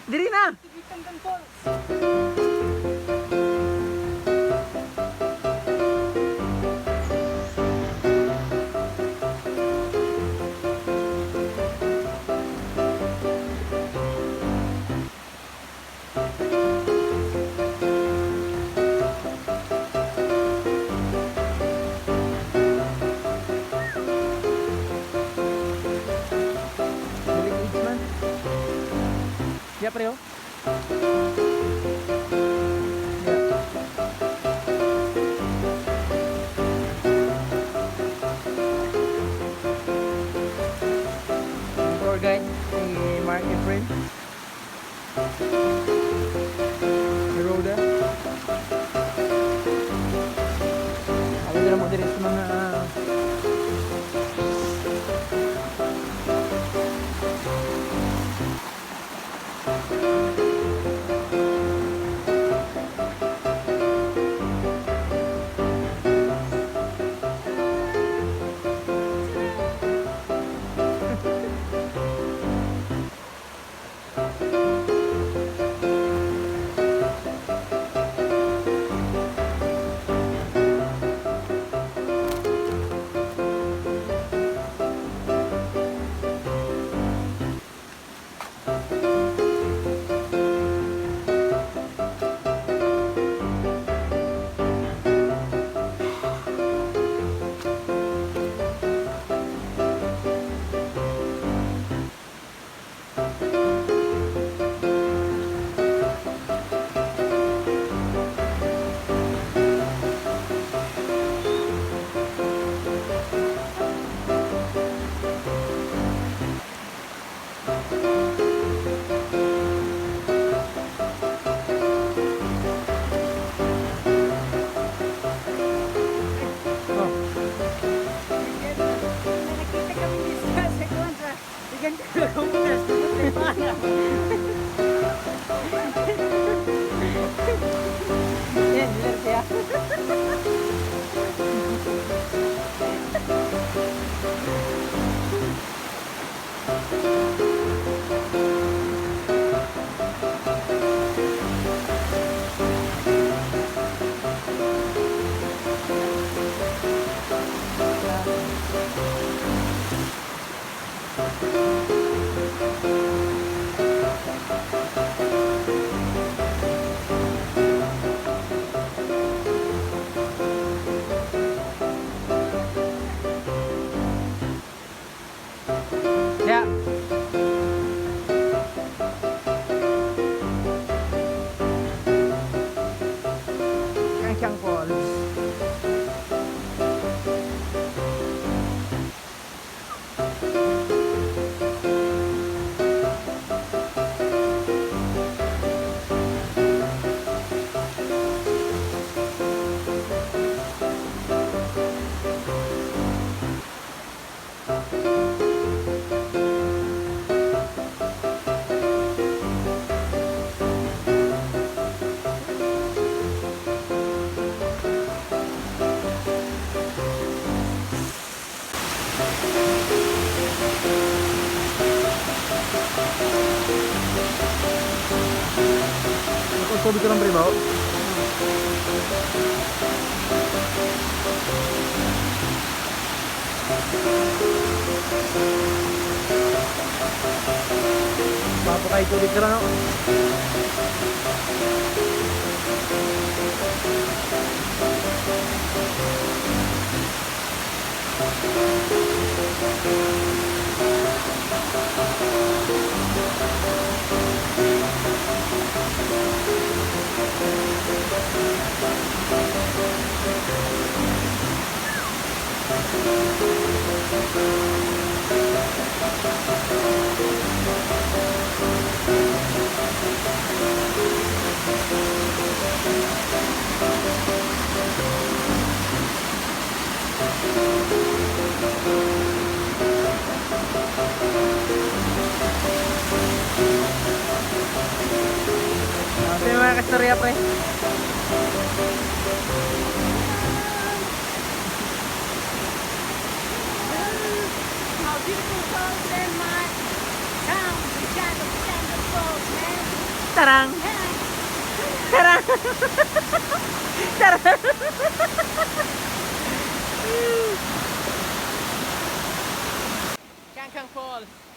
Diri na. Bitangan Falls. Dili age man. Ya, pre, oh. Yeah. Tour guide si Mark Efren. Si Rhoda. Alam nila mo diri sa mga Oh. Nakita kami ni sa kontra. Bigyan ka ng computer sa para. Yan, dili siya. Yeah. Kangkang Falls. Ako tubig ko lang, pre, ba? Bapo kayo tubig ka lang, no? Ah, sino mga kastorya, pre? How beautiful falls in my town, the shadow of Falls, man. Tarang! Tarang! Tarang! Kangkang Falls.